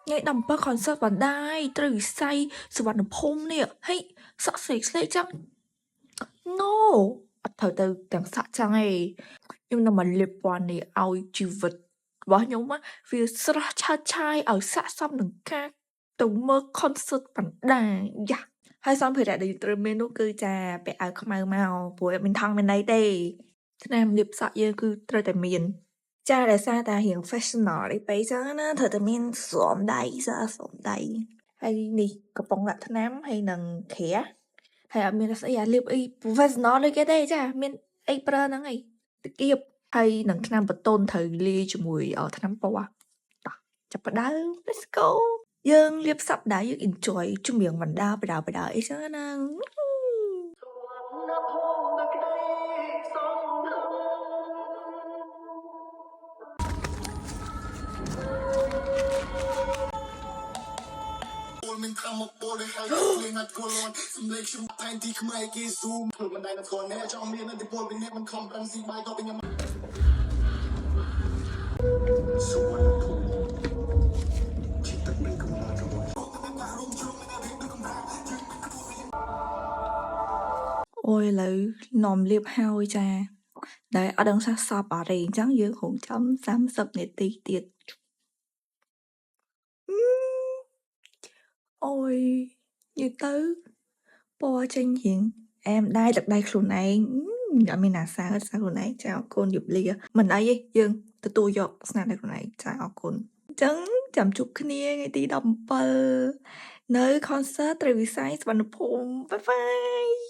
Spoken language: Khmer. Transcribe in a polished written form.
ថ្ងៃ17 concert បណ្ដាយត្រូវវិស័យសុវណ្ណភូមិនេះហើយសក់ស្លេកស្លេកចឹង No អត់ត្រូវទៅទាំងសក់ចឹងឯងខ្ញុំនឹងមកលាបពណ៌នេះឲ្យជីវិតរបស់ខ្ញុំវាស្រស់ឆើតឆាយឲ្យស័ក្តិសមនឹងការទៅមើល concert បណ្ដាយ៉ាហើយសម្ភារៈដែលយើងត្រូវមាននោះគឺចាពាក់អាវខ្មៅមកព្រោះអត់មានថង់មានអីទេថ្នាំលាបសក់យើងគឺត្រូវតែមាន ចាដោយសារតែរៀង fashionable អីពេកចឹងណាត្រូវតែមានស្រោមដៃសស្រោមដៃហើយនេះកំប៉ុងដាក់ថ្នាំហើយនឹងក្រាហើយអត់មានស្អីអាលាបអី professional ដូចគេទេចាមានអីប្រើហ្នឹងឯងតិគៀបហើយនឹងថ្នាំបតុនត្រូវលាយជាមួយថ្នាំពណ៌តោះចាប់ផ្ដើម let's go យើងលាបសប្តាហ៍យើង enjoy ចម្រៀងបណ្ដាបដាបដាអីចឹងណា ណាស់ផងដល់ក្តីសង្ឃឹម ពលមានធម្មពលដែលហើយភ្លេងអាចគល់ន់សំលេងខ្ញុំផែនទីខ្មែរគេស៊ូមធ្វើមិនដែរនឹងស្គាល់អ្នកចង់មានឥទ្ធិពលពីអ្នកមិនខំប្រឹងស៊ីបាយក៏ពីខ្ញុំសុវណ្ណភូមិជាទឹកដីកំណើតរបស់ អូយឥឡូវនាំលាបហើយចាតែអត់ដឹងថាសពអត់ទេអញ្ចឹងយើងរងចាំ30នាទីទៀតអឺអូយនិយាយទៅពណ៌ចេញរៀងអែមដែរទឹកដៃខ្លួនឯងអត់មានណាសើសើខ្លួនឯងចាអរគុណជម្រាបលាមិនអីទេយើងទទួលយកស្នាដៃខ្លួនឯងចាអរគុណអញ្ចឹងចាំជួបគ្នាថ្ងៃទី17នៅ concert ត្រីវិស័យសុវណ្ណភូមិbye bye.